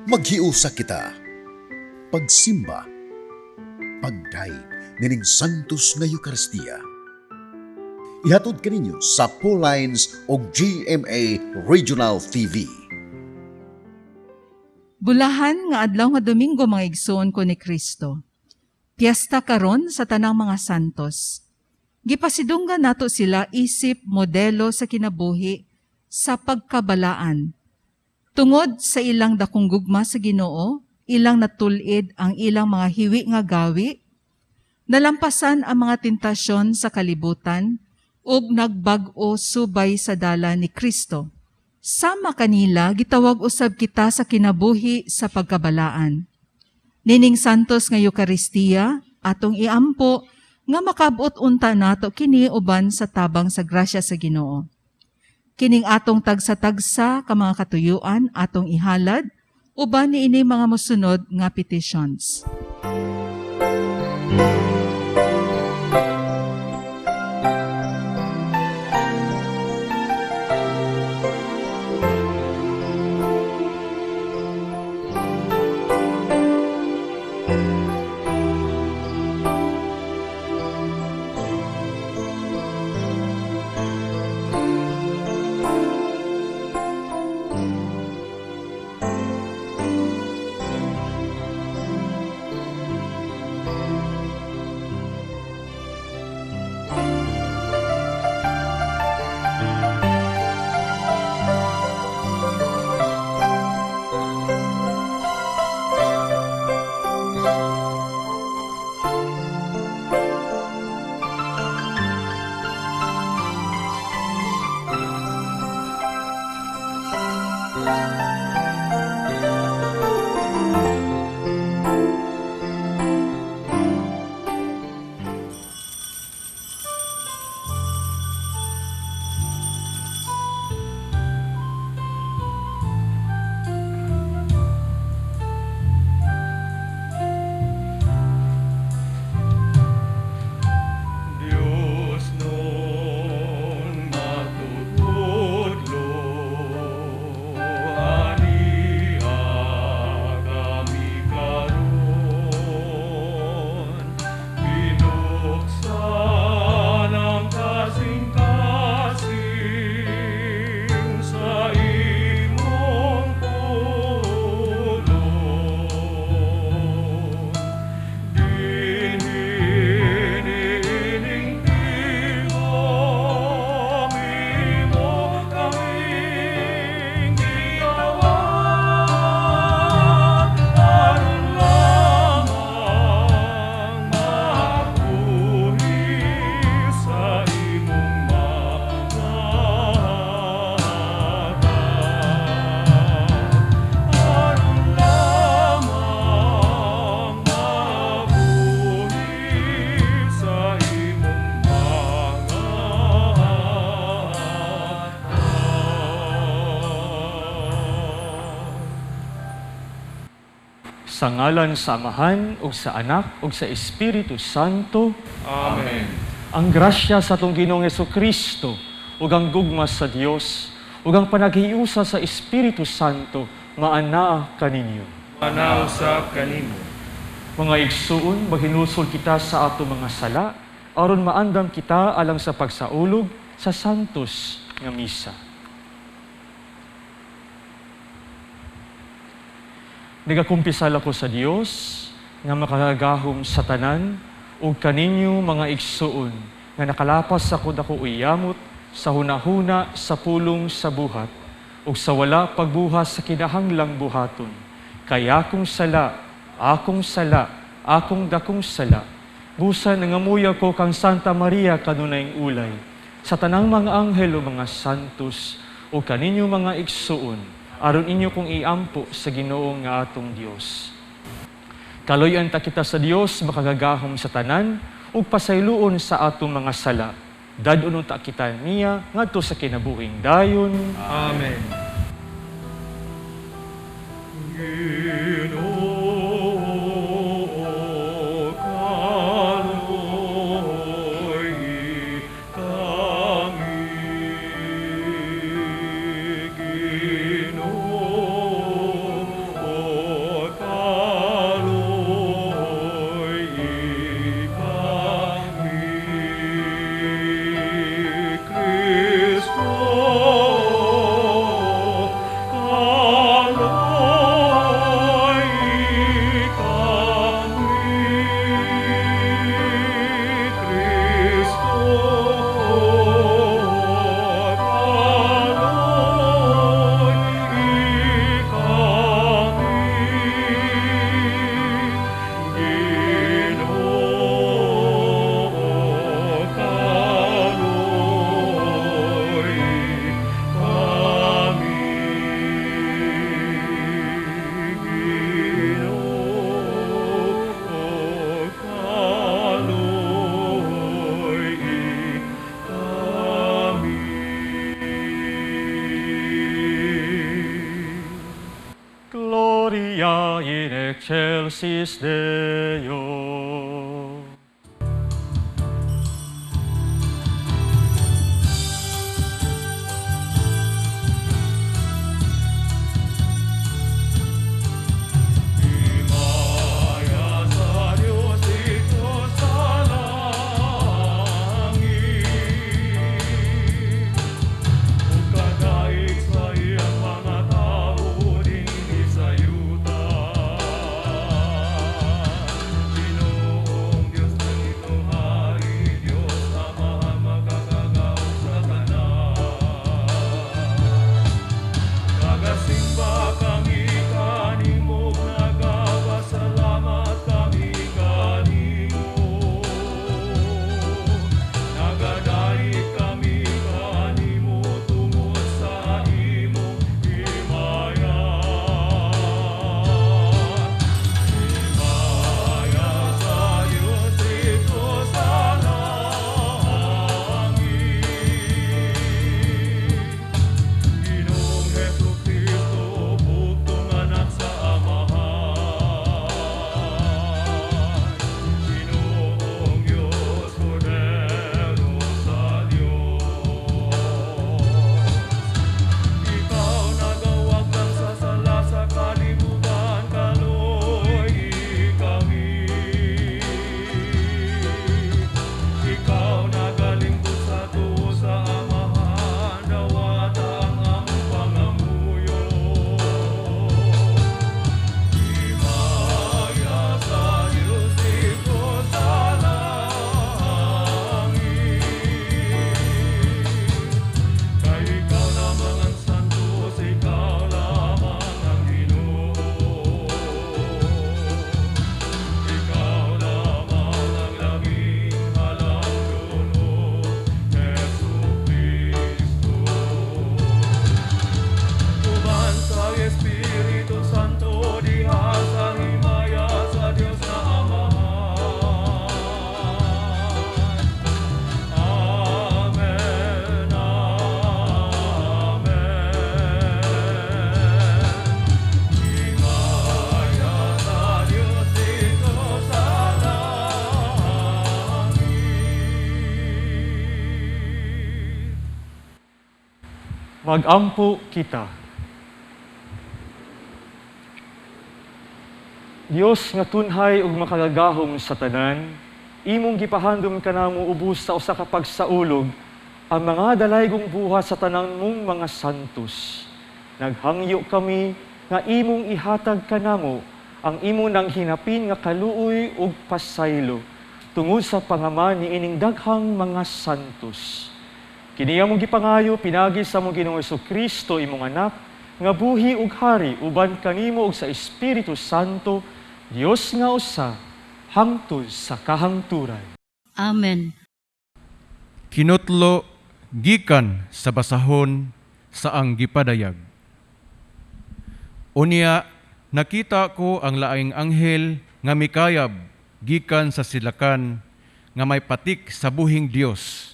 Maghiusa kita. Pagsimba. Pagdayeg nining Santos nga Eukaristiya. Ihatod kaninyo sa Lines o GMA Regional TV. Bulahan nga adlaw nga Domingo, mga igsoon ko ni Kristo. Piyesta karon sa tanang mga santos. Gipasidunggan nato sila isip modelo sa kinabuhi sa pagkabalaan. Tungod sa ilang dakong gugma sa Ginoo, ilang natulid ang ilang mga hiwi nga gawi, nalampasan ang mga tentasyon sa kalibutan, ug nagbag-o subay sa dala ni Kristo. Sama kanila, gitawag usab kita sa kinabuhi sa pagkabalaan. Nining Santos nga Eukaristiya, atong iampo nga makabot unta nato kini uban sa tabang sa grasya sa Ginoo. Kining atong tagsa-tagsa ka mga katuyuan atong ihalad uban niini mga mosunod nga petitions. Dios non matutudlo ania kami karon, binuksan ang kasing-kasing sa imong pulong. Dinhi niining tingom, imo kaming gitawag, aron lamang mabuhi sa imong mga hatag. Aron lamang mabuhi sa imong mga hatag. Sa ngalan sa Amahan, ug sa Anak, ug sa Espiritu Santo. Amen. Ang grasya sa atong Ginoong Kristo, ug ang gugma sa Dios, ug ang panaghiusa sa Espiritu Santo, maanaa kaninyo. Maanaa usab kanimo. Mga igsuon, maghinulsol kita sa ato mga sala, aron maandam kita alang sa pagsaulog sa Santos nga Misa. Nagakumpisal ako sa Dios nga makagagahom sa tanan ug kaninyo, mga igsuon, nga nakalapas ako dako uyamot sa hunahuna, sa pulong, sa buhat ug sa wala pagbuhat sa kinahanglang buhaton. Kay akong sala, akong sala, akong dakong sala. Busa nangamuya ko kang Santa Maria kanunayng ulay, sa tanang mga anghel o mga santos, o kaninyo, mga igsuon, aron inyo kong iampo sa Ginoo nga atong Dios. Kaluy-an ta kita sa Dios makagagahom sa tanan ug pasayloon sa atong mga sala. Dad-on ta kita niya ngadto sa kinabuhing dayon. Amen. Ginoo, kaluy-i kami. Ginoo, Gloria in excelsis Deo. Himaya sa Diyos dito sa langit, ug kadaig sa iyang mga tawo dinhi sa yuta. Ginoong Diyos nangitong hari, Diyos Amahan makakagahom sa tanan. Nagasimba kami kanimo, nagapasalamat kami kanimo. Nagadaig kami kanimo tungod sa imong himaya. Himaya sa Diyos dito sa langit. Ginoong Hesus Kristo, bugtong anak sa Amahan. Ginoong Diyos, Kordero sa Diyos. Ikaw nagawagtang sa sala sa kalibutan, kaluoy kami. Ikaw nagalingkod sa tuo sa Amahan, dawata ang among pangamuyo. Himaya sa Diyos dito sa langit. Kay ikaw lamang ang santos, ikaw lamang ang Ginoo. Ikaw lamang ang labing halangdon, Hesu Kristo. Uban sa Espiritu Santo diha sa himaya sa Dios nga Amahan. Amen. Amen. Himaya sa Diyos dito sa langit. Magampo kita. Dios nga tunhay ug makagagahom sa tanan, imong gipahandom kanamo ubos sa usa ka pagsaulog ang mga dalaygong buhat sa tanan mong mga santos. Naghangyo kami nga imong ihatag kanamo ang imong nang hinapin nga kaluoy ug pasaylo tungod sa pangaman niining daghang mga santos. Kini among gipangayo pinagi sa among Ginoong Kristo, imong anak, nga buhi ug hari uban kanimo ug sa Espiritu Santo, Dios nga usa, hangtod sa kahangturan. Amen. Kinutlo gikan sa basahon sa ang gipadayag. Unya nakita ko ang laing anghel nga mikayab gikan sa silakan nga may patik sa buhing Dios.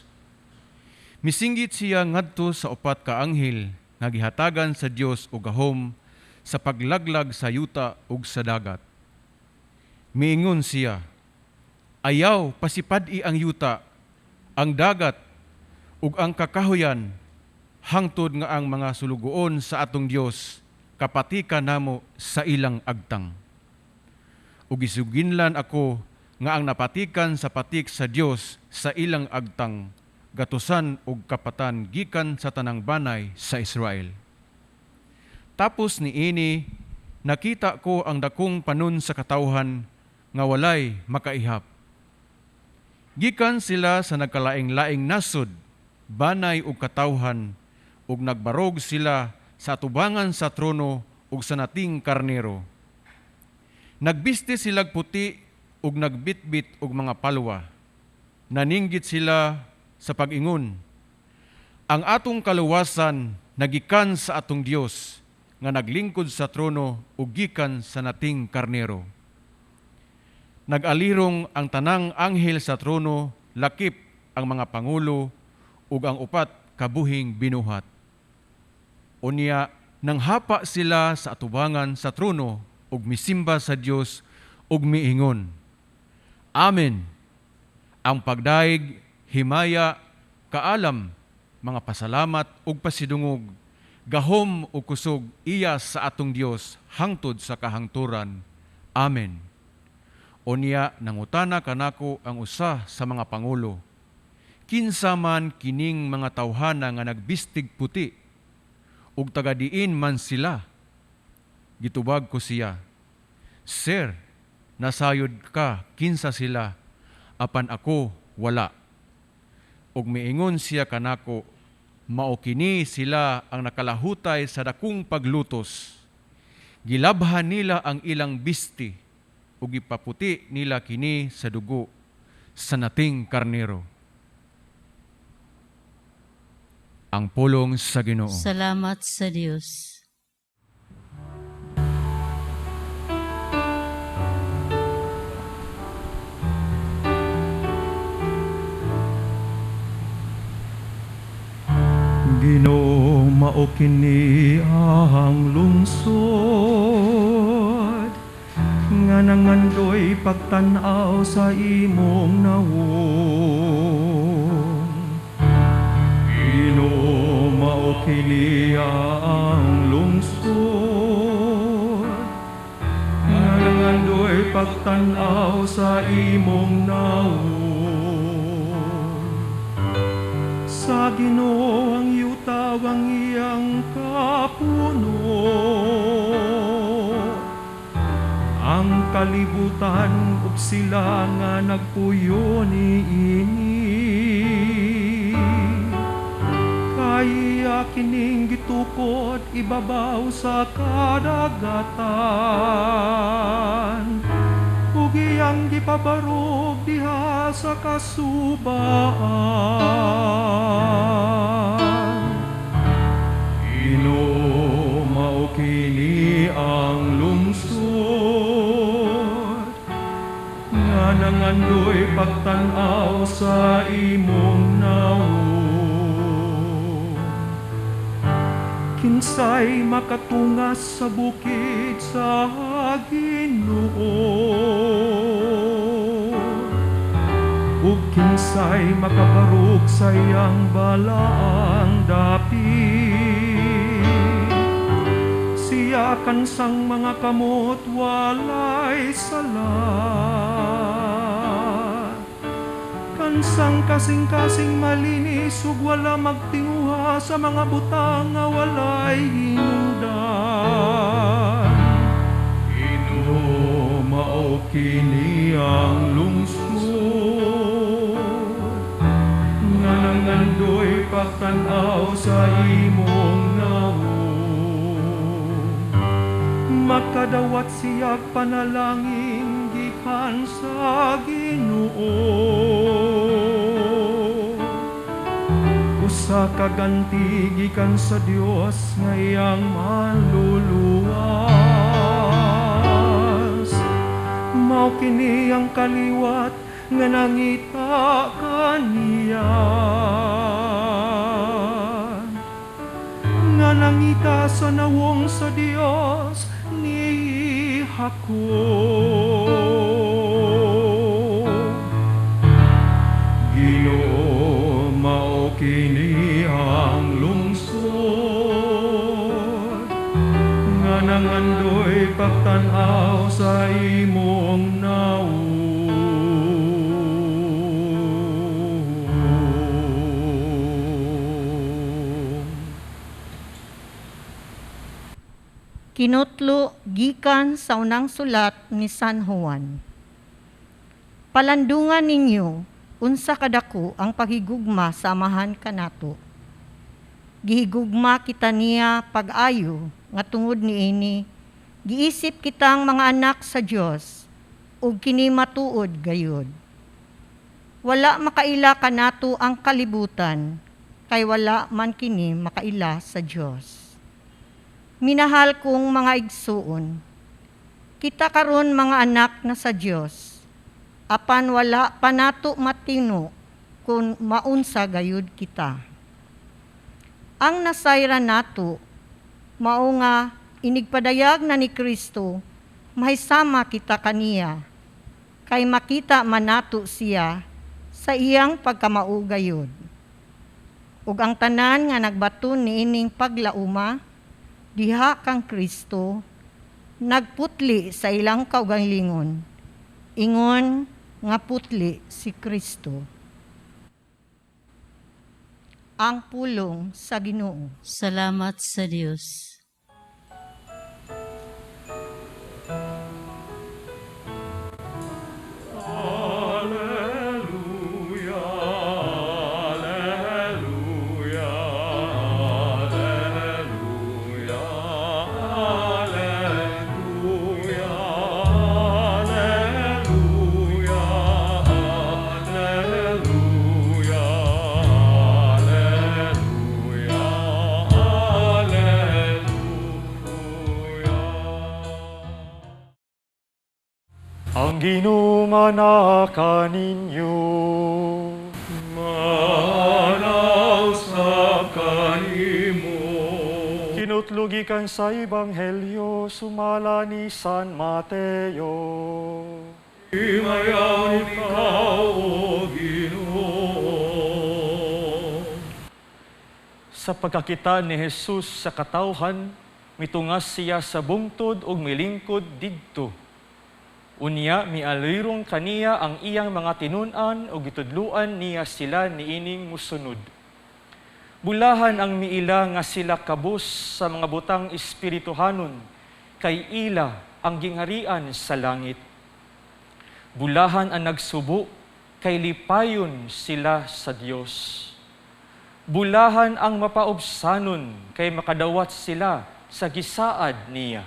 Misinggit siya ngadto sa upat ka anghel nga gihatagan sa Dios og gahom sa paglaglag sa yuta ug sa dagat. Miingon siya, "Ayaw pasipad-i ang yuta, ang dagat ug ang kakahuyan hangtod nga ang mga sulugoon sa atong Dios kapatikan namo sa ilang agtang." Ug gisuginlan ako nga ang napatikan sa patik sa Dios sa ilang agtang gatusan og kapatan gikan sa tanang banay sa Israel. Tapos niini, nakita ko ang dakong panon sa katawhan nga walay makaihap. Gikan sila sa nagkalaing-laing nasod, banay ug katawhan, ug nagbarog sila sa atubangan sa trono ug sa Nating Karnero. Nagbisti silag puti ug nagbitbit og mga palwa. Naninggit sila sa pag-ingon, "Ang atong kaluwasan nagikan sa atong Dios nga naglingkod sa trono ug gikan sa Nating Karnero." Nag-alirong ang tanang anghel sa trono, lakip ang mga pangulo ug ang upat kabuhing binuhat. Unya, Nanghapa sila sa atubangan sa trono ug misimba sa Dios ug miingon, "Amen. Ang pagdaig, himaya, kaalam, mga pasalamat ug pasidungog, gahom ug kusog iya sa atong Dios hangtod sa kahangturan. Amen." Unya nangutana kanako ang usa sa mga pangulo, "Kinsa man kining mga tawhana nga nagbistig puti ug taga-diin man sila?" Gitubag ko siya, "Sir, nasayod ka kinsa sila, apan ako wala." Ug miingon siya kanako, "Mao kini sila ang nakalahutay sa dakong paglutos. Gilabhan nila ang ilang bisti ug gipaputi nila kini sa dugo sa Nating Karnero." Ang pulong sa Ginoo. Salamat sa Dios. Ginoo, mao kini ang lungsod nga nangandoy pagtan-aw sa imong nawong. Ginoo, mao kini ang lungsod nga nangandoy pagtan-aw sa imong nawong. Sa Ginoo ang yuta ang iyang kapuno, ang kalibutan ug sila nga nagpuyo niini. Kaya kining gitukod ibabaw sa kadagatan, ug iyang gipabarog diha sa kasubaan. Ginoo, mao kini ang lungsod nga nangandoy pagtan-aw sa imong nawong. Kinsay makatungas sa bukid sa Ginoo, ug kinsay makabarog sa iyang balaang dapit. Siya kansang mga kamot walay sala, kansang kasing-kasing malinis ug wala magtinguha sa mga butang nga walay hinungdan. Ginoo, mao kini ang lungsod nga nangandoy pagtan-aw sa imong nawong. Makadawat siya panalangin gikan sa Ginoo. Usa ka ganti gikan sa Dios nga iyang maluluwas. Mao kini ang kaliwat nga nangita kaniya, nga nangita sa nawong sa Dios ni Jacob. Ginoo, mao kini ang lungsod nga nangandoy pagtan-aw sa imong nawong. Kinutlo gikan sa unang sulat ni San Juan. Palandungan ninyo unsa kadako ang paghigugma sa Amahan kanato. Gihigugma kita niya pag-ayo nga tungod niini giisip kitang mga anak sa Dios ug kini matuod gayud. Wala makaila kanato ang kalibutan kay wala man kini makaila sa Dios. Minahal kong mga igsuon, kita karon mga anak na sa Dios, apan wala pa nato matino kung maunsa gayud kita. Ang nasayran nato Mao nga inigpadayag na ni Kristo, mahisama kita kaniya, kay makita man nato siya sa iyang pagkamao gayud. Ug ang tanan nga nagbaton niining paglauma diha kang Kristo, nagputli sa ilang kaugalingon, ingon nga putli si Kristo. Ang pulong sa Ginoo. Salamat sa Dios. Alleluia, alleluia, alleluia, alleluia, alleluia, alleluia, alleluia, alleluia. Ang Ginoo kaninyo. Manaw sa kanimo. Kinutlo gikan sa Ebanghelyo sumala ni San Mateo. Himayaw ikaw, O Ginoo. Sa pagkakita ni Jesus sa katawhan, mitungas siya sa bungtod ug milingkod didto. Unya mialirong kaniya ang iyang mga tinun-an ug gitudluan niya sila niining musunod. Bulahan ang miila nga sila kabus sa mga butang espirituhanon, kay ila ang gingharian sa langit. Bulahan ang nagsubo, kay lipayon sila sa Dios. Bulahan ang mapaubsanon, kay makadawat sila sa gisaad niya.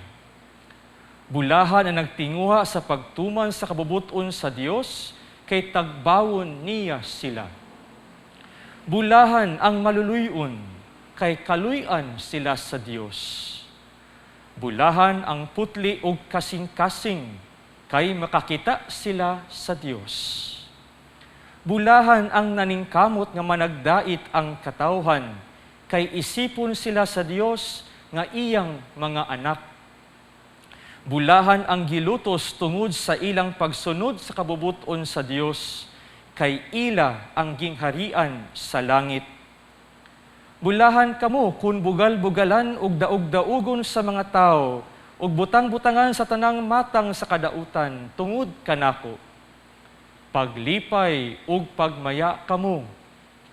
Bulahan ang nagtinguha sa pagtuman sa kabubuton sa Dios, kay tagbawon niya sila. Bulahan ang maluluyon, kay kaluy-an sila sa Dios. Bulahan ang putli ug kasing-kasing, kay makakita sila sa Dios. Bulahan ang naningkamot nga managdait ang katawhan, kay isipon sila sa Dios nga iyang mga anak. Bulahan ang gilutos tungod sa ilang pagsunod sa kabubuton sa Dios, kay ila ang gingharian sa langit. Bulahan kamo kun bugal-bugalan ug daog-daugon sa mga tawo, ug butang-butangan sa tanang matang sa kadautan tungod kanako. Paglipay ug pagmaya kamo,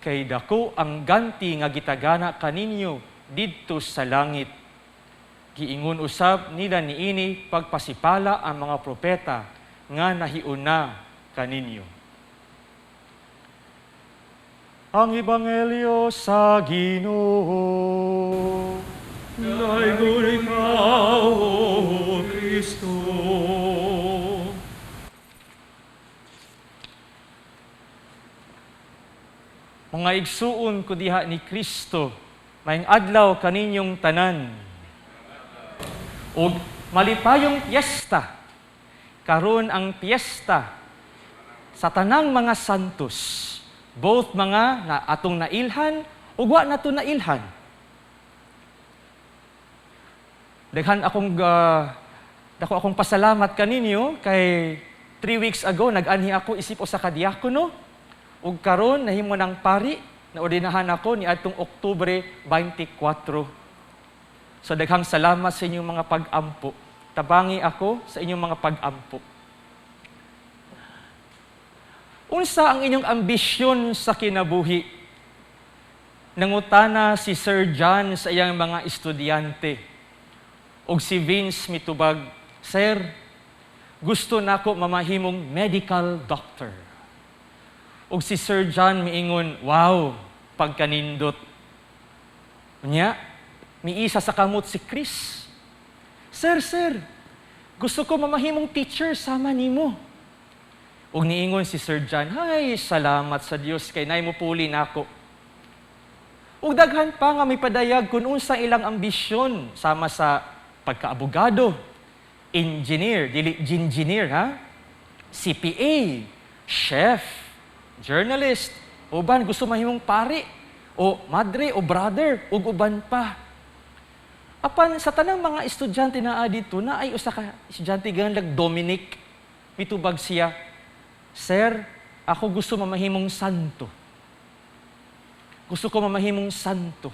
kay dako ang ganti nga gitagana kaninyo didto sa langit. Giingon usab nila niini pagpasipala ang mga propeta nga nahiuna kaninyo. Ang Ebanghelyo sa Ginoo. Daygon ikaw, O Kristo. Mga igsuon ko diha ni Kristo, maayong adlaw kaninyong tanan. Ug malipayong piyesta, karon ang piyesta sa tanang mga santos, both mga na atong nailhan ug wa nato nailhan. Daghan akong dako akong pasalamat kaninyo kay 3 weeks ago nag-anhi ako isip usa ka diakono ug karon nahimo ng pari, naordinahan ako niadtong Oktubre 24. So daghang salamat sa inyong mga pag-ampo. Tabangi ako sa inyong mga pag-ampo. Unsa ang inyong ambisyon sa kinabuhi? Nangutana si Sir John sa iyang mga estudyante. Og si Vince mitubag, "Sir, gusto nako mamahimong medical doctor." Og si Sir John miingon, "Wow, pagkanindot." Unya, miisa sa kamot si Chris. "Sir, sir, gusto ko mamahimong teacher sama nimo." Ug niingon si Sir John, "Hay, salamat sa Dios kay nay mo puli nako." Ug daghan pa nga may padayag kun unsa ilang ambisyon sama sa pagkaabogado, engineer, dili engineer ha, CPA, chef, journalist, uban gusto mahimong pari o madre o brother ug uban pa. Apan sa tanang mga estudyante naa dito, naay usa ka estudyante ganlag Dominic, mitubag siya, "Sir, ako gusto mamahimong santo. Gusto ko mamahimong santo."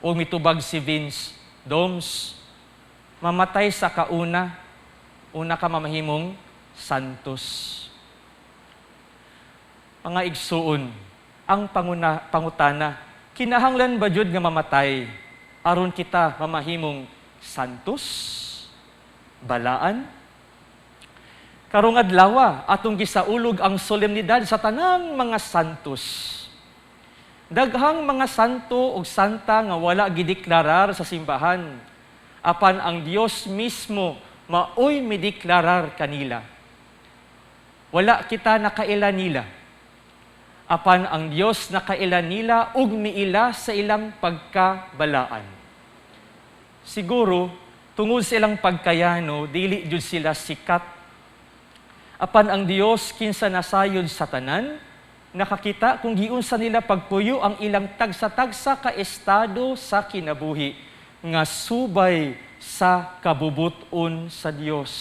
O mitubag si Vince, "Doms, mamatay sa kauna, una ka mamahimong santos." Mga igsuon, ang pangutana, kinahanglan ba jud nga mamatay aron kita mamahimong santos? Balaan? Karong adlaw, atong gisaulog ang solemnidad sa tanang mga santos. Daghang mga santo ug santa nga wala gideklarar sa simbahan, apan ang Dios mismo maoy mideklarar kanila. Wala kita nakaila nila. Apan ang Dios nakaila nila ug miila sa ilang pagkabalaan. Siguro tungod sa ilang pagkayano, dili jud sila sikat. Apan ang Dios, kinsa nasayod sa tanan, nakakita kung giunsa nila pagpuyo ang ilang tagsa-tagsa ka estado sa kinabuhi nga subay sa kabubuton sa Dios.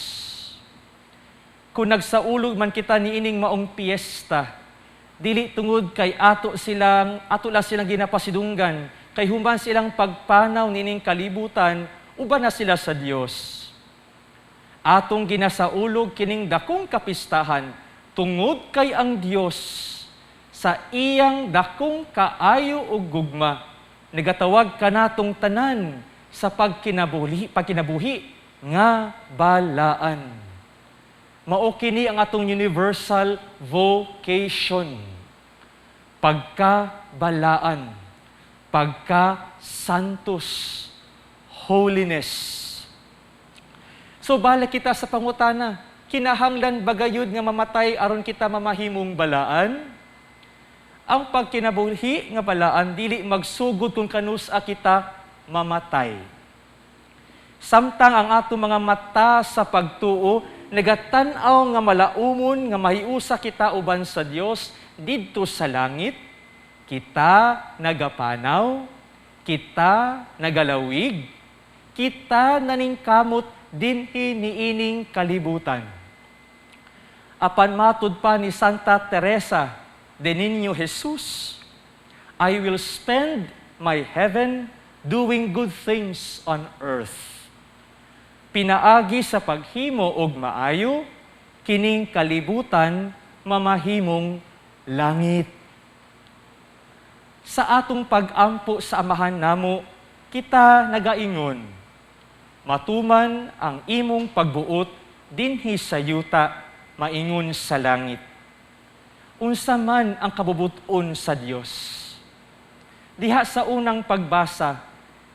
Kung nagsaulog man kita niining maong piyesta, dili tungod kay ato lang silang ginapasidunggan, kay human silang pagpanaw niining kalibutan, uban na sila sa Dios. Atong ginasaulog kining dakong kapistahan tungod kay ang Dios sa iyang dakong kaayo ug gugma nagatawag kanatong tanan sa pagkinabuhi nga balaan. Mao kini ang atong universal vocation. Pagkabalaan, pagka-santos, holiness. So balik kita sa pangutana, kinahanglan ba gayud nga mamatay aron kita mamahimong balaan? Ang pagkinabuhi nga balaan dili magsugod kung kanus-a kita mamatay. Samtang ang atong mga mata sa pagtuo nagatan-aw nga malaumon nga mahiusa kita uban sa Dios didto sa langit, kita nagapanaw, kita nagalawig, kita naningkamot dinhi niining kalibutan. Apan matud pa ni Santa Teresa de Niño Jesus, "I will spend my heaven doing good things on earth." Pinaagi sa paghimo og maayo, kining kalibutan mamahimong langit. Sa atong pag-ampo sa Amahan namo, kita nagaingon, "Matuman ang imong pagbuot dinhi sa yuta maingon sa langit." Unsa man ang kabubuton sa Dios? Diha sa unang pagbasa,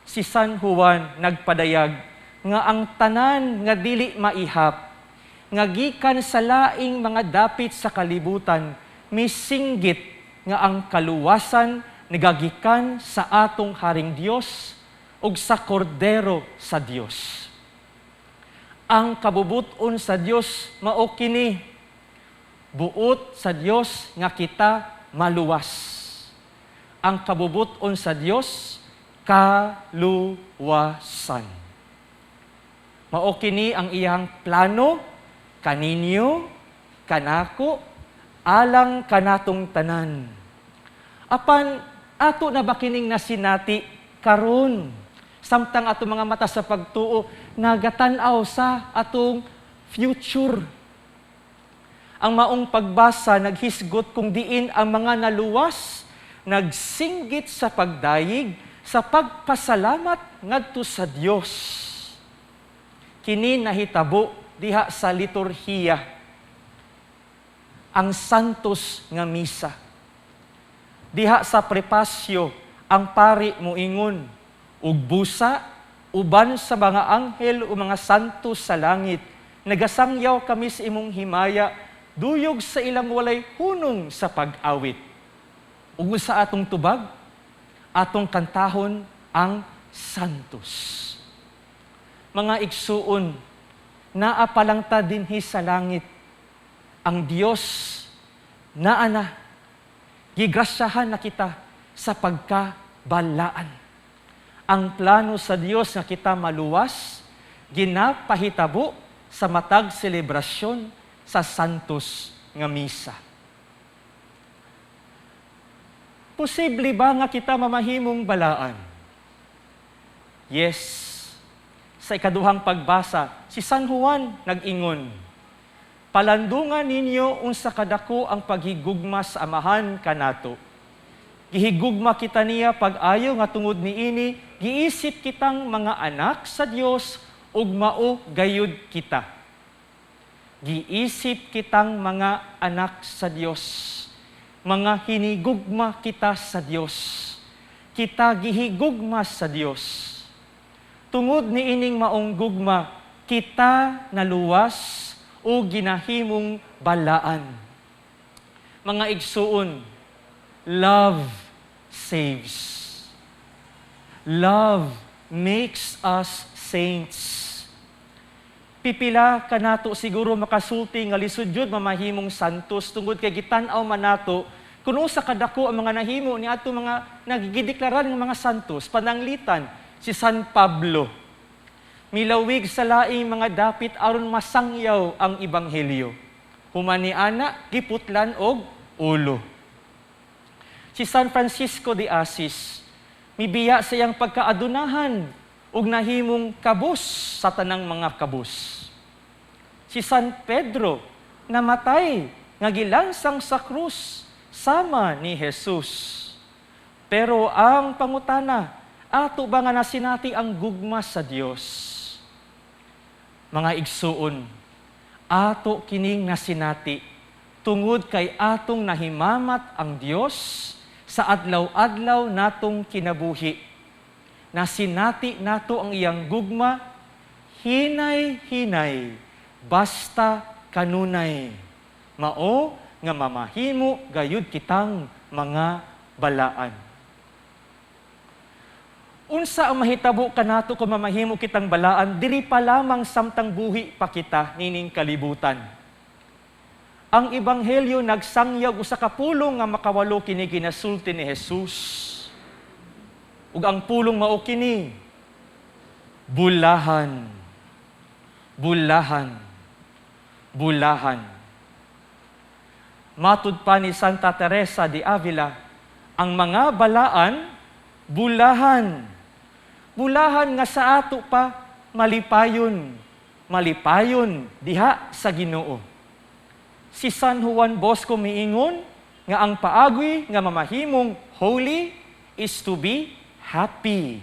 si San Juan nagpadayag nga ang tanan nga dili maihap, nga gikan sa laing mga dapit sa kalibutan, misinggit nga ang kaluwasan nagagikan sa atong Haring Dios ug sa Kordero sa Dios. Ang kabubuton sa Dios mao kini: buot sa Dios nga kita maluwas. Ang kabubuton sa Dios, kaluwasan. Mao kini ang iyang plano kaninyo, kanako, alang kanatong tanan. Apan ato na ba kining nasinati karon? Samtang atong mga mata sa pagtuo nagatan-aw sa atong future. Ang maong pagbasa naghisgot kung diin ang mga naluwas nagsinggit sa pagdayeg sa pagpasalamat ngadto sa Dios. Kini nahitabo diha sa liturhiya, ang Santos nga Misa. Diha sa prepasyo, ang pari moingon, "Ug busa, uban sa mga anghel o mga santo sa langit, nagasangyaw kami sa imong himaya, duyog sa ilang walay hunong sa pag-awit." Ug sa atong tubag, atong kantahon ang Santos. Mga igsuon, naa pa lang ta dinhi sa langit. Ang Dios naa na. Gigrasyahan na kita sa pagkabalaan. Ang plano sa Dios nga kita maluwas ginapahitabo sa matag selebrasyon sa Santos nga Misa. Posible ba nga kita mamahimong balaan? Yes. Sa ikaduhang pagbasa, si San Juan nag-ingon, "Palandungan ninyo unsa kadako ang paghigugma sa Amahan kanato. Gihigugma kita niya pag-ayo nga tungod niini giisip kitang mga anak sa Dios ug mao gayud kita." Giisip kitang mga anak sa Dios. Mga hinigugma kita sa Dios. Kita gihigugma sa Dios. Tungod niining maong gugma, kita naluwas o ginahimong balaan. Mga igsuon, love saves. Love makes us saints. Pipila kanato siguro makasulti nga lisod jud mamahimong santos tungod kay gitan-aw man nato kun usa kadako ang mga nahimo ni ato mga naggideklarar nga mga santos. Pananglitan si San Pablo, milawig sa laing mga dapit aron masangyaw ang ebanghelyo. Human ni ana, giputlan og ulo. Si San Francisco de Asis, mibiya sa iyang pagkaadunahan ug nahimong kabus sa tanang mga kabus. Si San Pedro, namatay nga gilansang sa krus sama ni Jesus. Pero ang pangutana, ato ba nga nasinati ang gugma sa Dios? Mga igsuon, ato kining nasinati tungod kay atong nahimamat ang Dios sa adlaw-adlaw natong kinabuhi. Nasinati nato ang iyang gugma, hinay-hinay, basta kanunay. Mao nga mamahimo gayud kitang mga balaan. Unsa ang mahitabo kanato kung mamahimo kitang balaan diri pa lamang samtang buhi pa kita nining kalibutan? Ang ebanghelyo nagsangyag usa ka pulong nga makawalo kini ginasulti ni Jesus. Ug ang pulong mao kini: bulahan, bulahan, bulahan. Matud pa ni Santa Teresa de Avila, ang mga balaan, bulahan. Bulahan nga sa ato pa malipayon, malipayon diha sa Ginoo. Si San Juan Bosco miingon nga ang paagwi nga mamahimong holy is to be happy.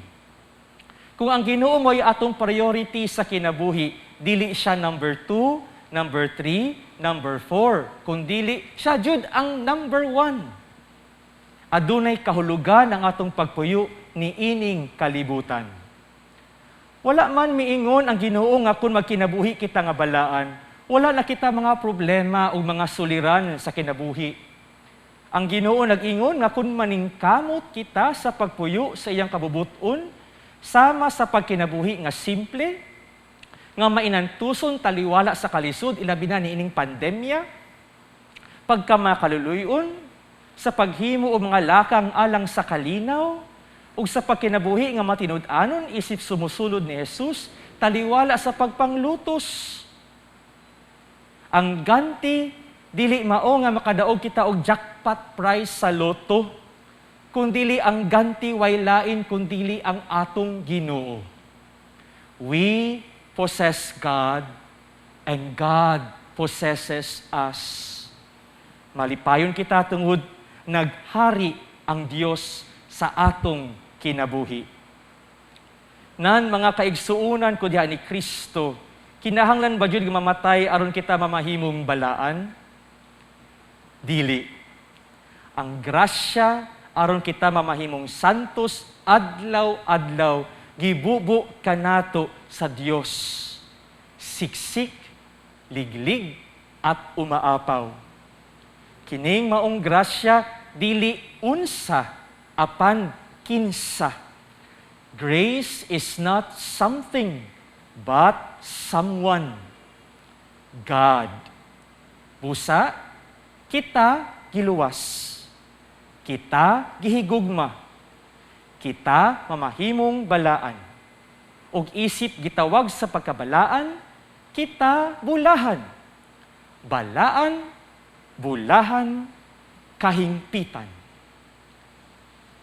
Kung ang Ginoo mo'y atong priority sa kinabuhi, dili siya number 2, number 3, number 4, kundili siya jud ang number 1. Adunay kahulugan ang atong pagpuyo ni ining kalibutan. Wala man miingon ang Ginoo nga kung magkinabuhi kita nga balaan, wala na kita mga problema o mga suliran sa kinabuhi. Ang Ginoo nag-ingon nga kung maningkamot kita sa pagpuyo sa iyang kabubuton, sama sa pagkinabuhi nga simple, nga mainantuson taliwala sa kalisod, ilabi na niining pandemya, pagkamakaluluyon, sa paghimo og mga lakang alang sa kalinaw, ug sa pagkinabuhi nga matinud-anon isip sumusulod ni Jesus, taliwala sa pagpanglutos. Ang ganti, dili mao nga makadaog kita og jackpot prize sa loto, kundili ang ganti way lain kundili ang atong Ginoo. We possess God and God possesses us. Malipayon kita tungod naghari ang Dios sa atong kinabuhi. Nan mga kaigsuonan ko diha ni Kristo, kinahanglan ba jud nga mamatay aron kita mamahimong balaan? Dili. Ang grasya aron kita mamahimong santos adlaw-adlaw gibubo kanato sa Dios. Siksik, liglig at umaapaw. Kining maong grasya dili unsa apan kinsa. Grace is not something but someone. God. Busa, kita giluwas. Kita gihigugma. kita mamahimong balaan. Ug isip gitawag sa pagkabalaan, kita bulahan. Balaan, bulahan, kahingpitan.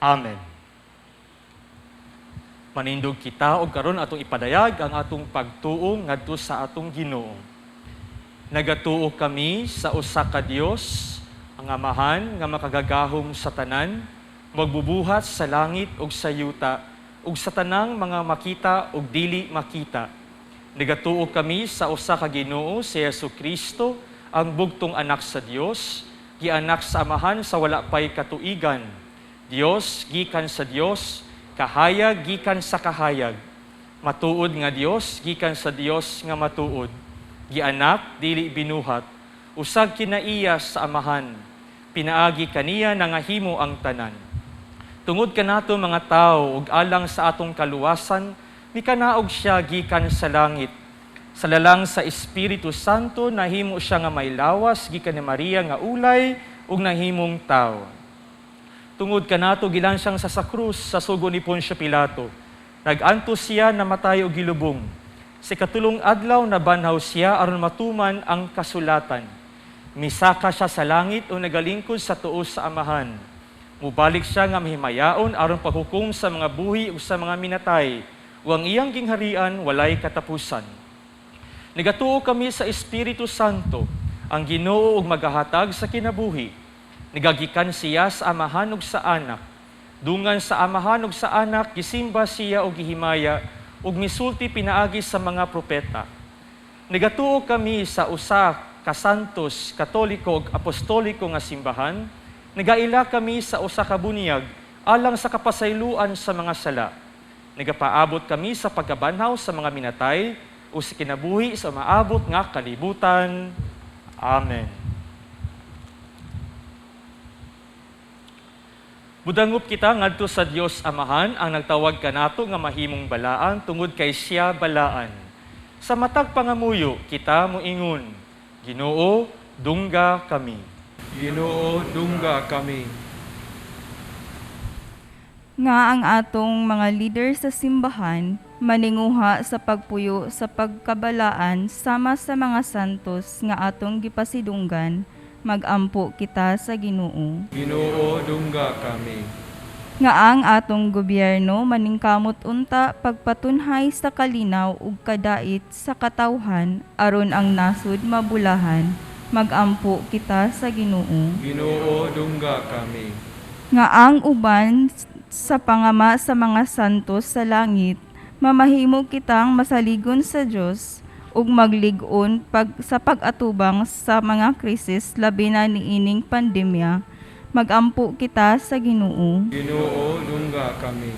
Amen. Manindog kita og karon atong ipadayag ang atong pagtuo ngadto sa atong Ginoo. Nagatuo kami sa usa ka Dios, ang Amahan nga makagagahom sa tanan, magbubuhat sa langit ug sa yuta ug sa tanang mga makita ug dili makita. Nagatuo kami sa usa ka Ginoo, si Hesukristo, ang bugtong anak sa Dios, gianak sa Amahan sa wala pay katuigan. Dios gikan sa Dios, kahayag gikan sa kahayag. Matuod nga Dios gikan sa Dios nga matuod. Gianak dili binuhat, usag kinaiya sa Amahan. Pinaagi kaniya nangahimo ang tanan. Tungod kanato mga tawo ug alang sa atong kaluwasan, mikanaog siya gikan sa langit. Sa lalang sa Espiritu Santo nahimo siya nga may lawas gikan ni Maria nga ulay ug nahimong tawo. Tungod kanato gilansang sa krus sa sugo ni Poncio Pilato. Nag-antos siya, namatay ug gilubong. Sa ikatulong adlaw nabanhaw siya aron matuman ang kasulatan. Misaka siya sa langit o nagalingkod sa tuo sa Amahan. Mubalik siya nga mahimayaon aron paghukom sa mga buhi ug sa mga minatay, ug ang iyang gingharian walay katapusan. Nagatuo kami sa Espiritu Santo, ang Ginoo ug magahatag sa kinabuhi. Nagagikan siya sa Amahan ug sa Anak. Dungan sa Amahan ug sa Anak, gisimba siya og gihimaya ug misulti pinaagi sa mga propeta. Nagatuo kami sa usa ka santos, katoliko ug apostoliko nga simbahan. Nagaila kami sa usa ka bunyag alang sa kapasayloan sa mga sala. Nagapaabot kami sa pagkabanhaw sa mga minatay o sa kinabuhi sa maabot nga kalibutan. Amen. Budangop kita ngadto sa Dios Amahan ang nagtawag kanato nga mahimong balaan tungod kay siya balaan. Sa matag pangamuyo kita moingon, Ginoo, dungga kami. Ginoo, dungga kami. Nga ang atong mga leader sa simbahan maninguha sa pagpuyo sa pagkabalaan sama sa mga santos nga atong gipasidunggan, magampo kita sa Ginoo. Ginoo, dungga kami. Nga ang atong gobyerno maningkamot unta pagpatunhay sa kalinaw ug kadait sa katawhan aron ang nasud mabulahan, magampo kita sa Ginoo. Ginoo, dungga kami. Nga ang uban sa pangama sa mga santos sa langit, mamahimo kitang masaligon sa Dios ug maglig-on sa pag-atubang sa mga krisis labi na niining pandemya, magampo kita sa Ginoo. Ginoo, dungga kami.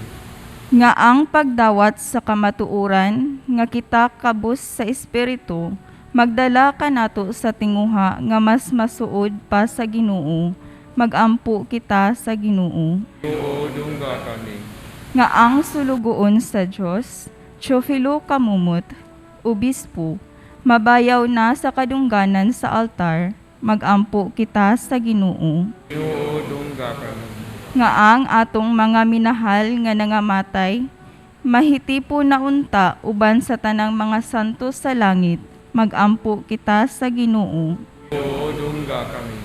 Nga ang pagdawat sa kamatuoran nga kita kabus sa espiritu, magdala kanato sa tinguha nga mas masuod pa sa Ginoo, magampo kita sa Ginoo. Ginoo, dungga kami. Nga ang sulugoon sa Dios, Teofilo Camomot, obispo, mabayaw na sa kadungganan sa altar, magampo kita sa Ginoo. Ginoo, dungga kami. Nga ang atong mga minahal nga nangamatay, mahitipo na unta uban sa tanang mga santo sa langit, magampo kita sa Ginoo. Ginoo, dungga kami.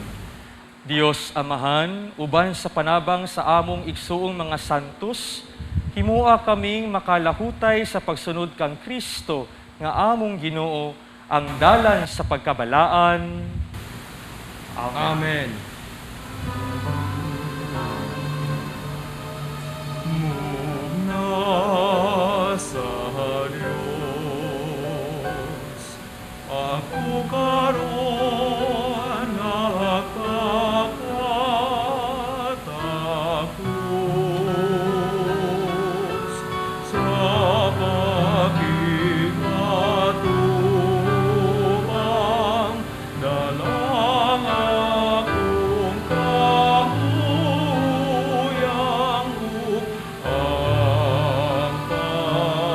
Dios Amahan, uban sa panabang sa among igsuong mga santos, himua kaming makalahutay sa pagsunod kang Kristo nga among Ginoo, ang dalan sa pagkabalaan. Amen. Amen. Mugna sa Dios, ako karon nagpapatapos sa pakiatubang dalang akong kahuyang ug ang pagpautos.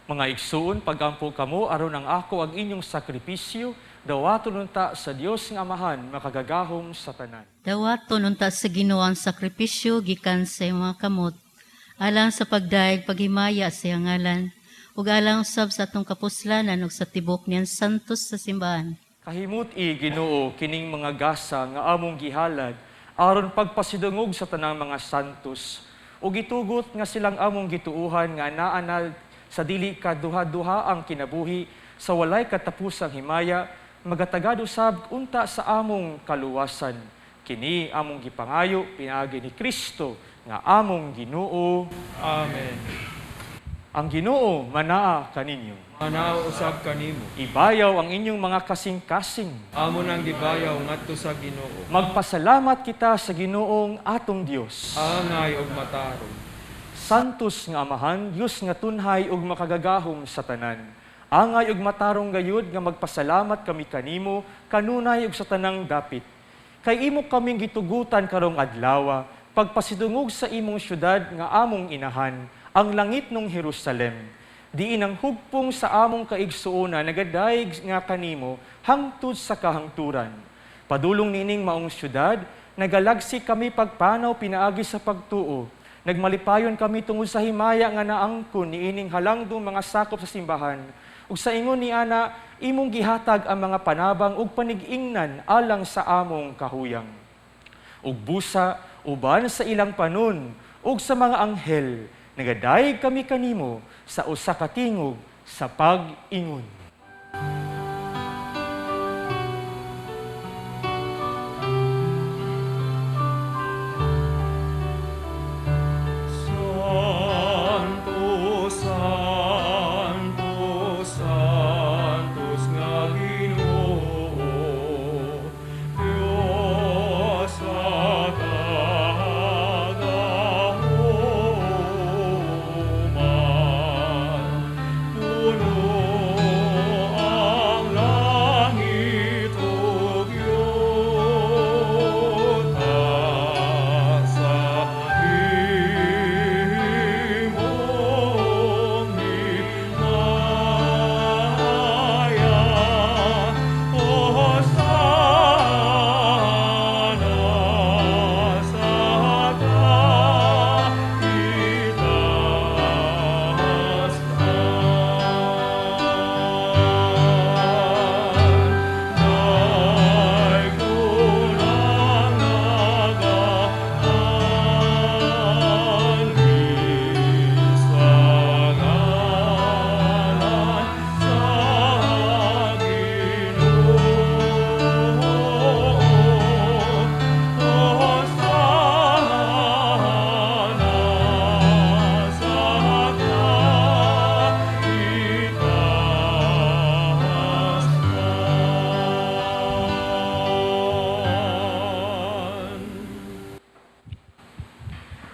Mga igsuon, pagampo kamo aron ang ako ang inyong sakripisyo, dawaton unta sa Dios nga Amahan makagagahom sa tanan. Dawaton unta sa Ginoo ang sakripisyo gikan sa iyang mga kamot, alang sa pagdayeg paghimaya sa iyang ngalan, ug alang usab sa atong kapuslanan ug sa tibok niyang santos sa simbahan. Kahimut-i Ginoo kining mga gasa nga among gihalad aron pagpasidungog sa tanang mga santos ug gitugot nga silang among gituohan nga naa na sa dili kaduha-duha ang kinabuhi sa walay katapusang himaya, magatagad usab unta sa among kaluwasan. Kini among gipangayo pinaagi ni Kristo nga among Ginoo. Amen. Ang Ginoo manaa kaninyo. Manaa usab kanimo. Ibayaw ang inyong mga kasing-kasing. Amo nang gibayaw ngadto sa Ginoo. Magpasalamat kita sa Ginoong atong Dios. Angay og matarong. Santos nga Amahan, Dios nga tunhay ug makagagahom sa tanan. Angay ug matarong gayud nga magpasalamat kami kanimo kanunay ug sa tanang dapit. Kay imo kaming gitugutan karong adlawa, pagpasidungog sa imong syudad nga among inahan, ang langit nung Jerusalem. Diin ang hugpong sa among kaigsuonan nagadayeg nga kanimo hangtod sa kahangturan. Padulong niining maong syudad, nagalagsi kami pagpanaw pinaagi sa pagtuo. Nagmalipayon kami tungod sa himaya nga naangkon niining halangdong mga sakop sa simbahan. Ug sa ingon ni ana, imong gihatag ang mga panabang ug panig-ingnan alang sa among kahuyang. Ug busa uban sa ilang panon ug sa mga anghel, nagadayeg kami kanimo sa usa ka tingog sa pag-ingon. Santo, Santo, Santos nga Ginoo, Dios sa kagahoman. Puno ang langit ug yuta sa imong himaya. Hosana sa kaitasan. Daigron ang nagaanhi sa ngalan sa Ginoo. Hosana sa kaitasan.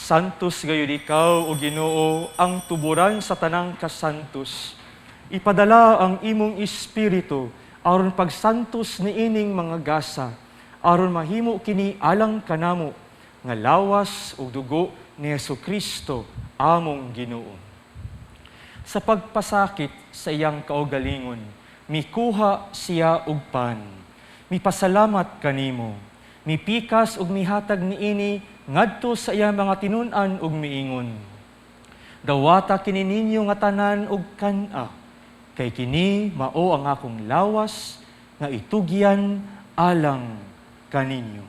Santos gayud ikaw, o Ginoo, ang tuburan sa tanang kasantos. Ipadala ang imong espiritu aron pagsantos niining mga gasa, aron mahimo kini alang kanamo nga lawas ug dugo ni Hesukristo among Ginoo. Sa pagpasakit sa iyang kaugalingon, mikuha siya og pan. Mipasalamat kanimo. Mipikas ug mihatag niini ngadto sa iyang mga tinun-an ug miingon. Dawata kini ninyo nga tanan ug kan-a, kay kini mao ang akong lawas nga itugyan alang kaninyo.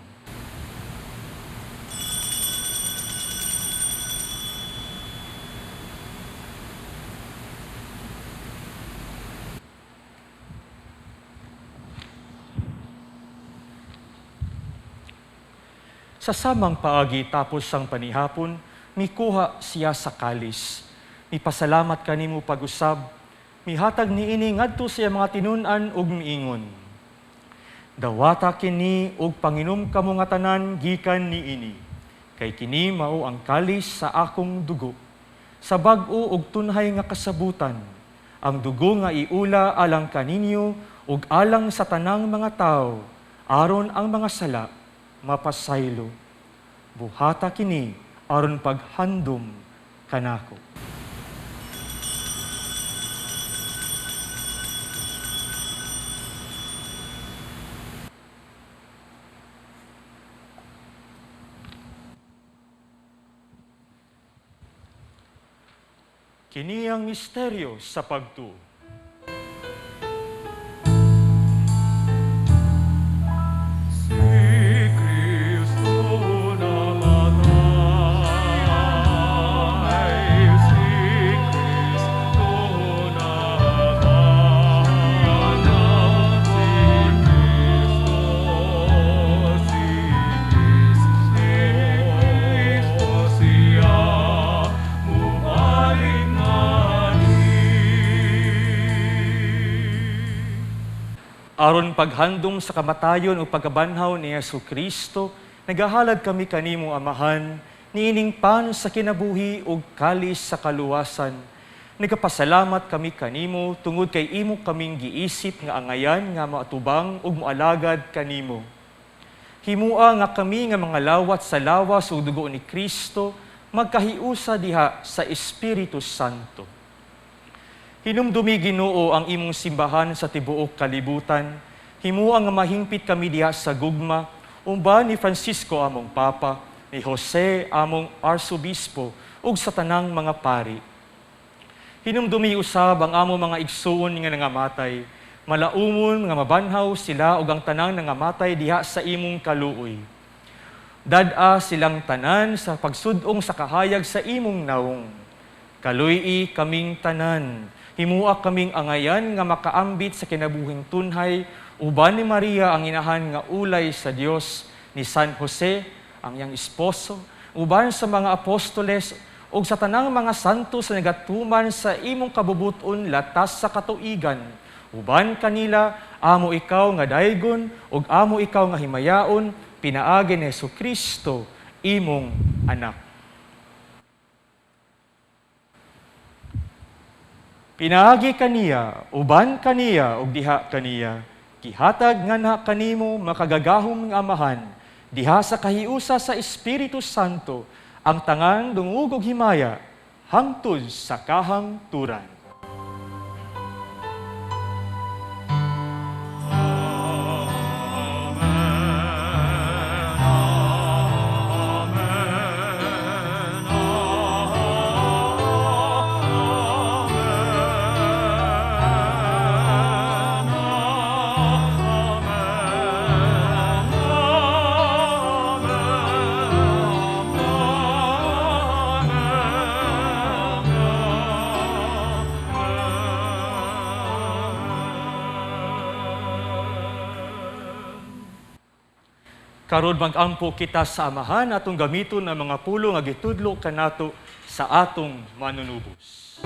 Sa samang paagi tapos sang panihapon, mikuha siya sa kalis. Mipasalamat kanimo pag-usab, mihatag niini ngadto sa iyang mga tinun-an ug miingon. Dawata kini ug panginom kamo nga tanan gikan niini, kay kini mao ang kalis sa akong dugo. Sa bag-o ug tunhay nga kasabutan, ang dugo nga iula alang kaninyo ug alang sa tanang mga tawo, aron ang mga sala mapasaylo. Buhata kini aron paghandom kanako. Kini ang misteryo sa pagtuo. Si Kristo namatay, si Kristo nabanhaw, si Kristo, siya mubalik ngani. Aron paghandom sa kamatayon o pagkabanhaw ni Hesus Kristo, nagahalad kami kanimo Amahan, niining pan sa kinabuhi ug kalis sa kaluwasan. Nagapasalamat kami kanimo tungod kay imo kaming giisip nga angayan nga maatubang ug moalagad kanimo. Himua nga kami nga mga lawat sa lawas ug dugo ni Kristo magkahiusa diha sa Espiritu Santo. Hinumdumi Ginoo ang imong simbahan sa tibuok kalibutan. Himua nga mahingpit kami diha sa gugma, umba ni Francisco among Papa, ni Jose among Arsobispo, ug sa tanang mga pari. Hinumdumi usab ang among mga igsuon nga nangamatay, malaumon nga mabanhaw sila ug ang tanang nangamatay diha sa imong kaluoy. Dad-a silang tanan sa pagsud-ong sa kahayag sa imong nawong. Kaluy-i kaming tanan, himua kaming angayan nga makaambit sa kinabuhing tunhay, uban ni Maria ang inahan nga ulay sa Dios, ni San Jose ang iyang esposo, uban sa mga apostoles ug sa tanang mga santo sa nagatuman sa imong kabubuton latas sa katuigan. Uban kanila amo ikaw nga daygon ug amo ikaw nga himayaon, pinaagi ni Hesukristo imong anak. Pinaagi kaniya, uban kaniya, ug diha kaniya, gihatag nga na kanimo makagagahom nga Amahan, diha sa kahiusa sa Espiritu Santo, ang tangan dungog og himaya, hangtod sa kahangturan. Karon mag-ampo kita sa Amahan atong gamiton ang mga pulong nga gitudlo kanato sa atong manunubos.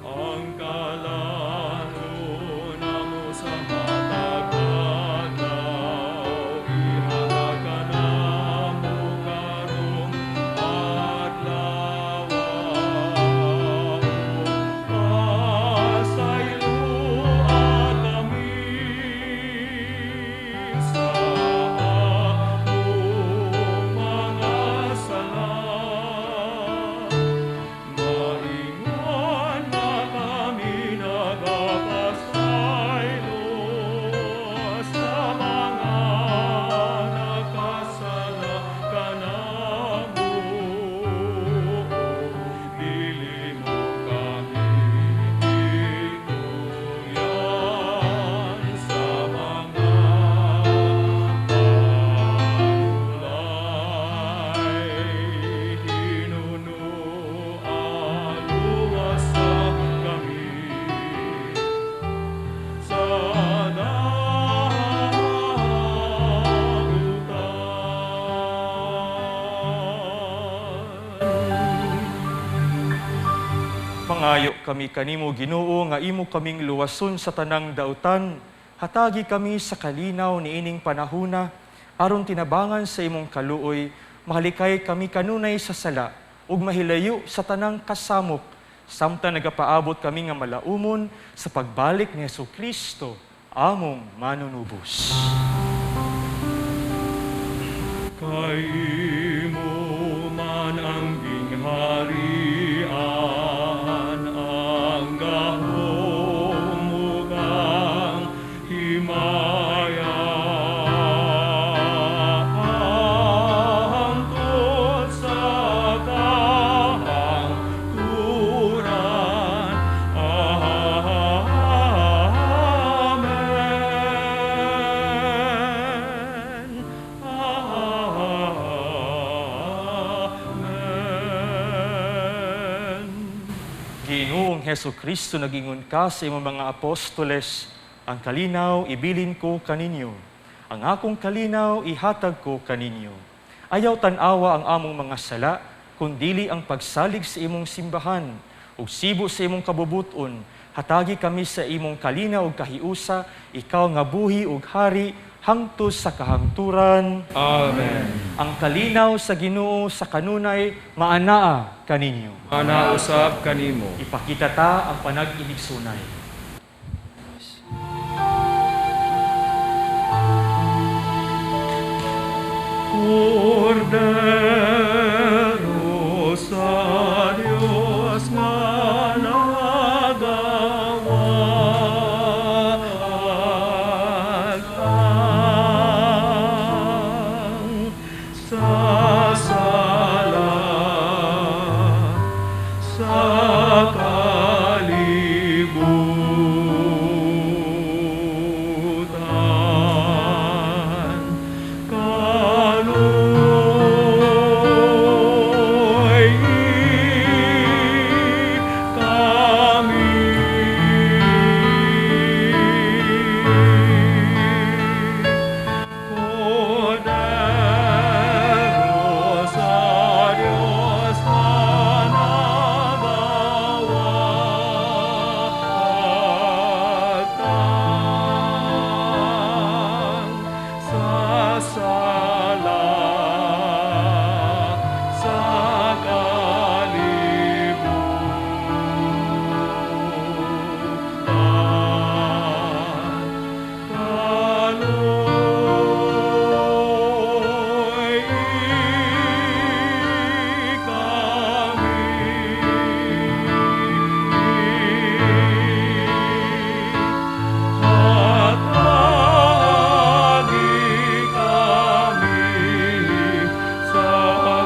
Ang kalalo namo sa matag adlaw. Mangayo kami kanimo, Ginoo, nga imo kaming luwason sa tanang dautan. Hatagi kami sa kalinaw niining panahuna, aron tinabangan sa imong kaluoy, mahalikay kami kanunay sa sala, ug mahilayo sa tanang kasamok, samtang nagapaabot kami nga malaumon sa pagbalik ni Hesukristo, among manunubos. Kay imo man ang gingharian, ang gahom ug ang himaya, hangtod sa kahangturan. Amen. Amen. Ginoong Hesukristo, nagingon ka sa imong mga apostoles, ang kalinaw ibilin ko kaninyo, ang akong kalinaw ihatag ko kaninyo. Ayaw tan-awa ang among mga sala, kundili ang pagsalig sa imong simbahan, ug sibo sa imong kabubuton. Hatagi kami sa imong kalinaw ug kahiusa, ikaw nga buhi ug hari, hangtod sa kahangturan. Amen. Ang kalinaw sa Ginoo sa kanunay maanaa kaninyo. Maanaa usab kanimo. Ipakita ta ang panag-inigsunay. Kordero sa Dios nga nagawagtang sa sala sa kalibutan. Kaloy kami. Kordero sa Dios nga nagawagtang sa sala sa kalibutan. Kaloy kami. Hatagi kami sa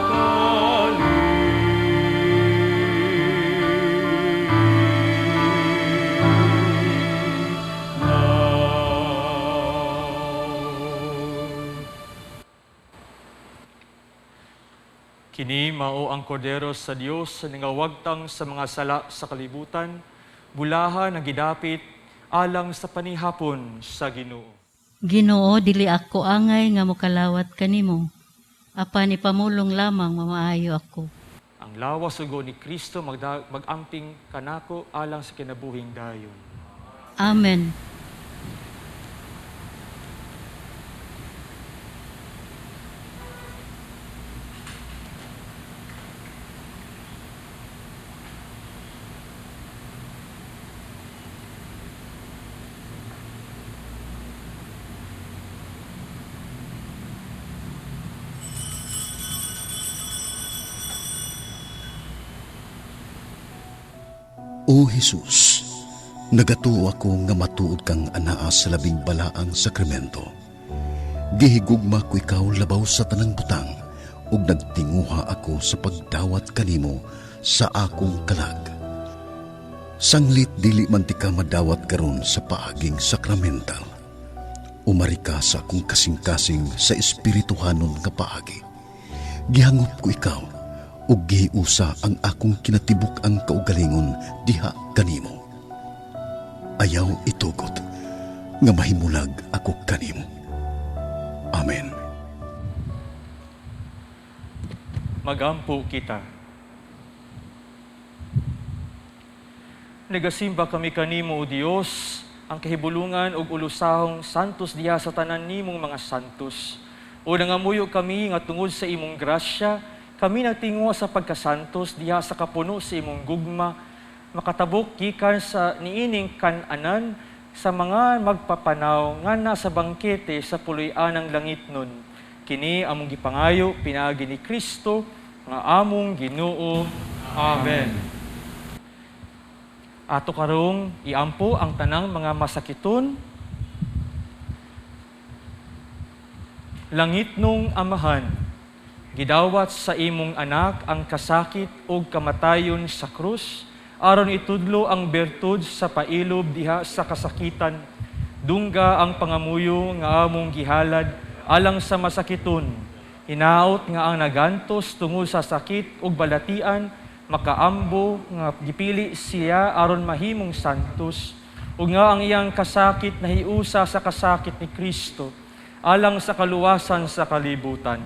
kalinaw. Kini mao ang kordero sa Dios sa nangawagtang sa mga sala sa kalibutan, bulahan ang gidapit alang sa panihapon sa Ginoo. Ginoo, dili ako angay nga mokalawat kanimo, apan ipamulong lamang mamaayo ako. Ang lawas ug dugo ni Kristo mag-amping kanako alang sa kinabuhing dayon. Amen. O Jesus, nagatuo ako nga matuod kang anaa sa labing balaang sakramento. Gihigugma ko ikaw labaw sa tanang butang, ug nagtinguha ako sa pagdawat kanimo sa akong kalag. Sanglit dili man ti ka madawat karon sa paaging sakramental. Umari ka sa akong kasing-kasing sa espirituhanon nga paagi. Gihangop ko ikaw, ug gihiusa ang akong kinatibuk-ang kaugalingon diha kanimo. Ayaw itugot nga mahimulag ako kanimo. Amen. Magampo kita. Nagasimba kami kanimo, O Dios, ang kahibulungan ug ulusahong santos diha sa tanan nimong mga santos. O nangamuyo kami nga tungod sa imong grasya, kami nagtinguha sa pagkasantos diha sa kapuno sa imong gugma, makatabok gikan sa niining kan-anan sa mga magpapanaw nga nasa bangkete sa puloy-anang langit nun. Kini among gipangayo pinaagi ni Kristo nga among Ginoo. Amen. Ato karong iampo ang tanang mga masakiton. Langit nung Amahan, gidawat sa imong anak ang kasakit ug kamatayon sa krus, aron itudlo ang bertud sa pailob diha sa kasakitan. Dungga ang pangamuyo nga among gihalad alang sa masakiton. Hinaot nga ang nagantos tungod sa sakit ug balatian, makaambo nga gipili siya aron mahimong santos, ug nga ang iyang kasakit nahiusa sa kasakit ni Kristo alang sa kaluwasan sa kalibutan.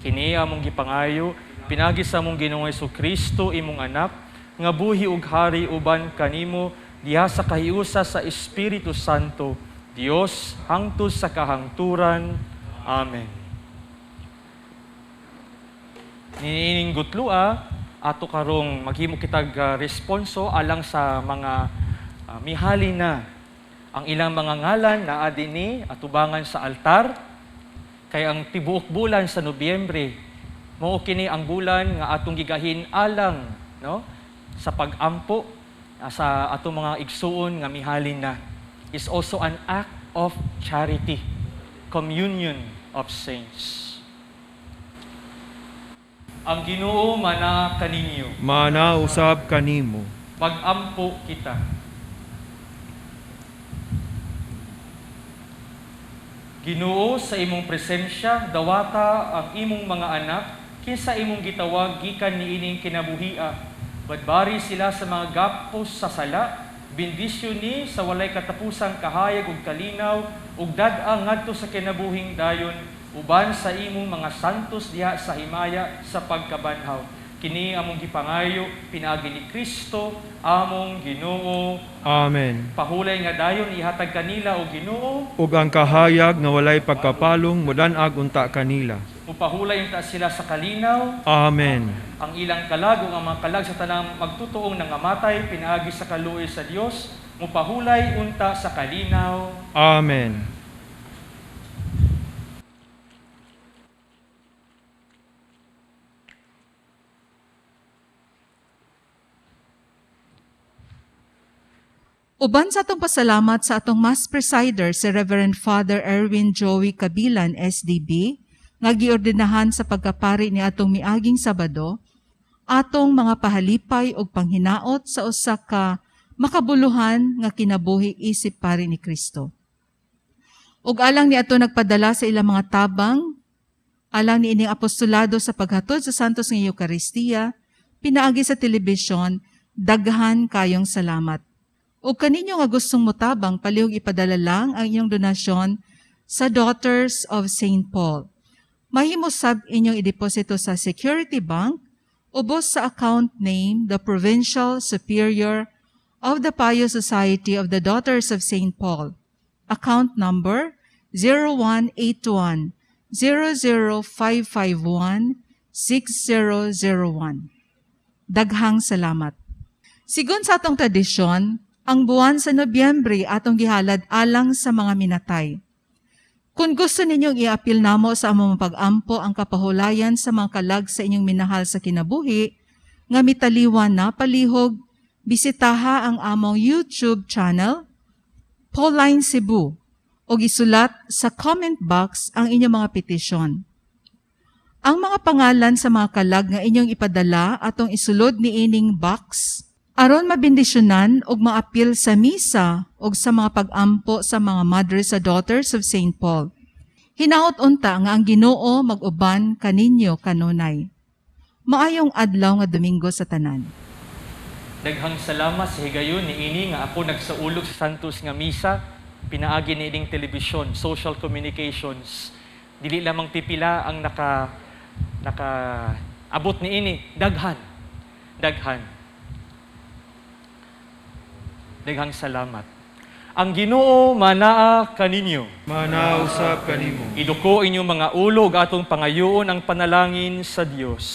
Kini among gipangayo pinagi sa among Ginoong Hesukristo, imong anak, nga buhi ug hari uban kanimo diha sa kahiusa sa Espiritu Santo, Dios hangtod sa kahangturan. Amen. Niining gutlua, ato karong maghimo kitag responso alang sa mga mihali na ang ilang mga ngalan naa dinhi atubangan sa altar. Kay ang tibuok bulan sa Nobyembre mao kini ang bulan nga atong gigahin alang, no, sa pag-ampo sa atong mga igsuon nga mihalin na. Is also an act of charity, communion of saints. Ang Ginoo mana kaninyo. Mana usab kanimo. Mag-ampo kita. Ginoo, sa imong presensya dawata ang imong mga anak kinsa imong gitawag gikan niining kinabuhia. Badbari sila sa mga gapos sa sala, bendisyon ni sa walay katapusang kahayag ug kalinaw ug dad-a ngadto sa kinabuhing dayon uban sa imong mga santos diha sa himaya sa pagkabanhaw. Kini among gipangayo pinaagi ni Kristo among Ginoo. Amen. Pahulay nga dayon ihatag kanila o Ginoo, ug ang kahayag nga walay pagkapalong mudan-ag unta kanila. Mupahulay unta sila sa kalinaw. Amen. Ang ilang kalag ug ang mga kalag sa tanang magtutuong nangamatay pinaagi sa kaluoy sa Dios, mupahulay unta sa kalinaw. Amen. Uban sa atong pasalamat sa atong Mass Presider si Reverend Father Erwin Joey Cabilan, SDB, nga giordinahan sa pagkapari ni atong miaging Sabado, atong mga pahalipay og panghinaot sa usa ka makabuluhan nga kinabuhi isip pari ni Kristo. Ug alang ni ato nagpadala sa ilang mga tabang, alang ni ining apostolado sa paghatod sa Santos nga Eukaristiya, pinaagi sa telebisyon, daghan kayong salamat. O kaninyo nga gustong motabang, palihog ipadala lang ang inyong donasyon sa Daughters of Saint Paul. Mahimo sab inyong ideposito sa Security Bank, ubos sa account name, the Provincial Superior of the Pious Society of the Daughters of Saint Paul. Account number 0181 00551 6001. Daghang salamat. Sigon sa atong tradisyon, ang buwan sa Nobyembre atong gihalad alang sa mga minatay. Kung gusto ninyong iapil namo sa among pag-ampo ang kapahulayan sa mga kalag sa inyong minahal sa kinabuhi, nga mitaliwan na palihog, bisitaha ang among YouTube channel, Pauline Cebu, o isulat sa comment box ang inyong mga petisyon. Ang mga pangalan sa mga kalag nga inyong ipadala atong isulod niining box, aron mabendisyonan og maapil sa misa og sa mga pag-ampo sa mga Mothers sa Daughters of Saint Paul. Hinaot unta nga ang Ginoo mag-uban kaninyo kanunay. Maayong adlaw nga Domingo sa tanan. Daghang salamat sa higayon niini nga ako nagsaulog sa Santos nga misa, pinaagi niining telebisyon, social communications. Dili lamang pipila ang naka abot niini, daghan. Daghan. Daghang salamat. Ang Ginoo manaa kaninyo. Manausap kanimo. Iduko inyong mga ulo ug atong pangayoon ang panalangin sa Dios.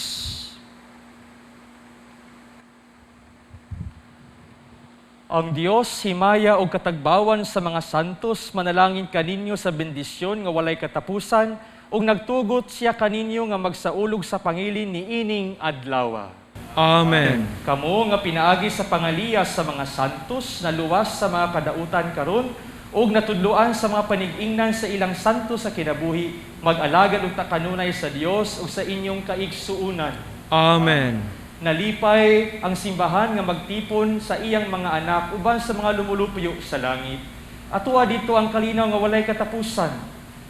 Ang Dios himaya og katagbawan sa mga santos, manalangin kaninyo sa bendisyon nga walay katapusan ug nagtugot siya kaninyo nga magsaulog sa pangilin niining adlaw. Amen. Kamo nga pinaagi sa pangaliyas sa mga santos, naluwas sa mga kadautan karon ug natudloan sa mga panigingnan sa ilang santo sa kinabuhi, mag-alagad og kanunay sa Dios ug sa inyong kaigsuonan. Amen. Nalipay ang simbahan nga magtipon sa iyang mga anak uban sa mga lumulupyo sa langit. Atoa dito ang kalinaw nga walay katapusan.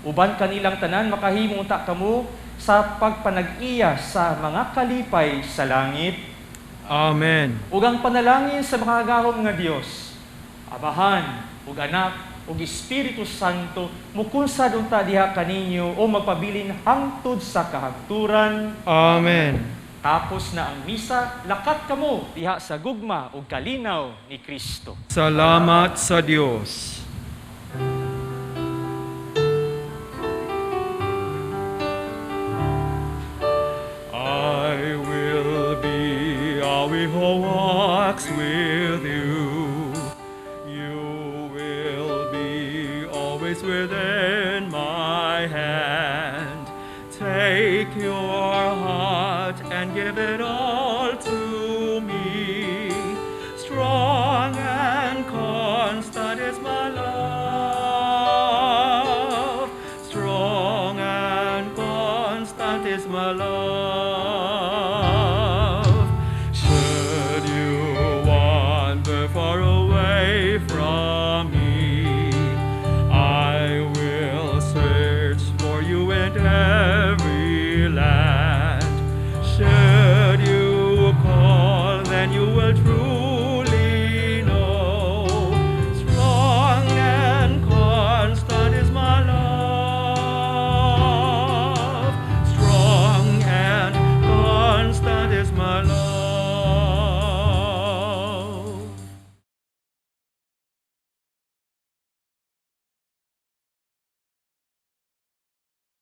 Uban kanilang tanan makahimo unta kamo sa pagpanag-iya sa mga kalipay sa langit. Amen. Ug ang panalangin sa makagagahom nga Dios, Amahan ug Anak ug Espiritu Santo, mukunsad unta diha kaninyo o magpabilin hangtod sa kahangturan. Amen. Tapos na ang misa, lakat kamo diha sa gugma ug kalinaw ni Kristo. Salamat sa Dios. I will be Yahweh who walks with you. You will be always within my hand. Take your heart and give it all to me. Strong and constant is my love. Strong and constant is my love.